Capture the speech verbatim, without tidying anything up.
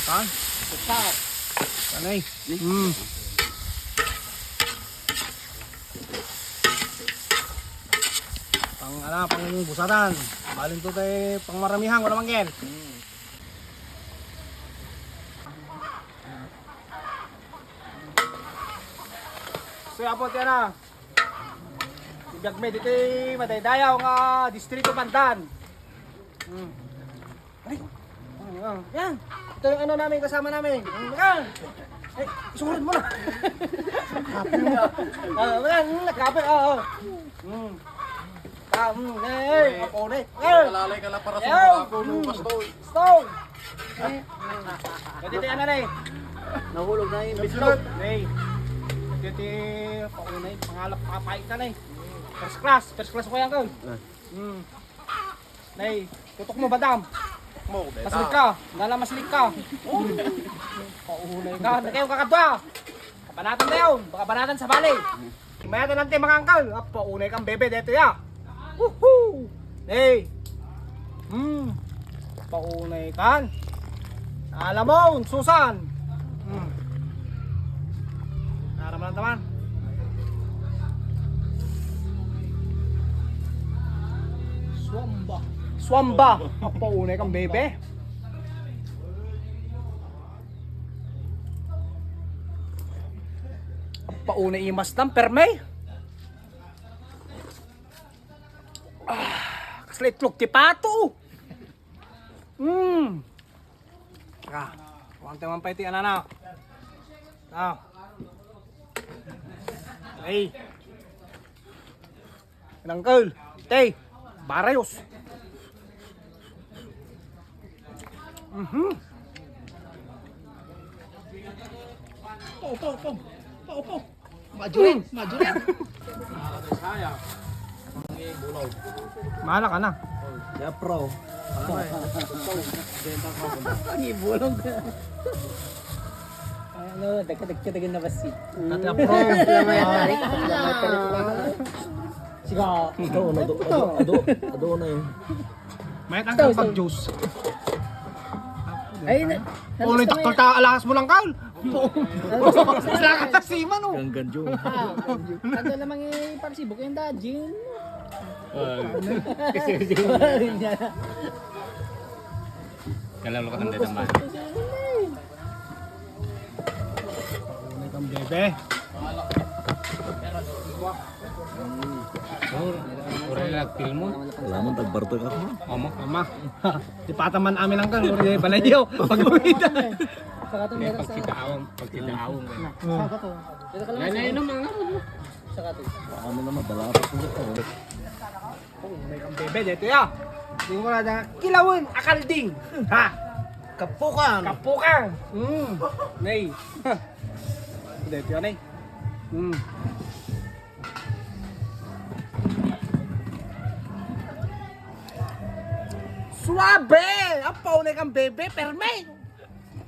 Tan? Tanay. Hmm. Pang, ano, pang busatan. Balin to tay pang maramihan, wala man ken. So, apo, tiyan na. Ibiyag mi dito, madaydayaw nga distrito Pandan. Hmm. Ay, ah, yan. Ito yung ano namin, kasama namin. Mm, yan. Eh, sunod mo na. Ah, yan, mm, nagkape, ah, oh. Mm. Ah, mm, eh, eh, apo na eh. Eh. Alalay ka na para sa mga apo, no, mm. Bastoy. Stone. Eh, mm. Pwede tayo ano na eh. Nahulog na yung bislog. Eh. Pwede tayo paunay, pangalap, papait na na eh. First class, first class ko yan, Kol. Ah. Mm. Nay, tutok mo, badam. Mo, beta. Masilik ka. Dala, masilik ka. Oh. Paunay ka. Hindi kayo kakadwa. Kabanatan na yun. Baka banatan sa bali. Mayat na lang tayo, mga angkal. Ah, paunay kang bebe, deto ya. Woohoo! Nay. Hmm. Paunay kan. Alamon, Susan. Hmm. Naraman taman. Suamba. Suamba. Apaunay kang bebe. Apaunay imas ng perme. Ah, kasla itlog ti pato. Mm. Ah, kuwang tayo man pa iti anana. Ah. Ay. Nangkal. Tay. Barayos. Mhm. Pau, pau, pau. Pau, pau. Majurin, majurin. Mahala ka na. Ya, pro. Ang ibulong ka. Ano, dagka-dagka-dagka na basi. Dati, ah, pro. Siga. Ito, ano, ado, ado, ado, ado na yun. Mayat ang pag-juice. Ay, na, oh, nagtanggal ta, alahas mo lang, Carl. Sila ka sa siman, oh. Ganggan, Joe. Ah, ano lamang eh, para si Bukay ang dajin. Ay. Kasi, Joe. Kalalo ka tanda naman. Ano kang bebe? Uri na nagpil mo. Wala man, tagbartag ako. Ama. Ama. Di pa taman amin ang kan, uri balayo. Pag-uwi na. Saka to, meron sa pagkitaawang, pagkitaawang. Saka to. Yan na yun ang mga. Saka to. Ano naman, dala pa po ito. Oh, may kang bebe, dito ya. Di mo na da. Kilawen, akalding. Ha? Kapukan. Kapukan. Mm. Nay. Dito ya, nay. Mm. Suabe! Apaw na kang bebe, perme!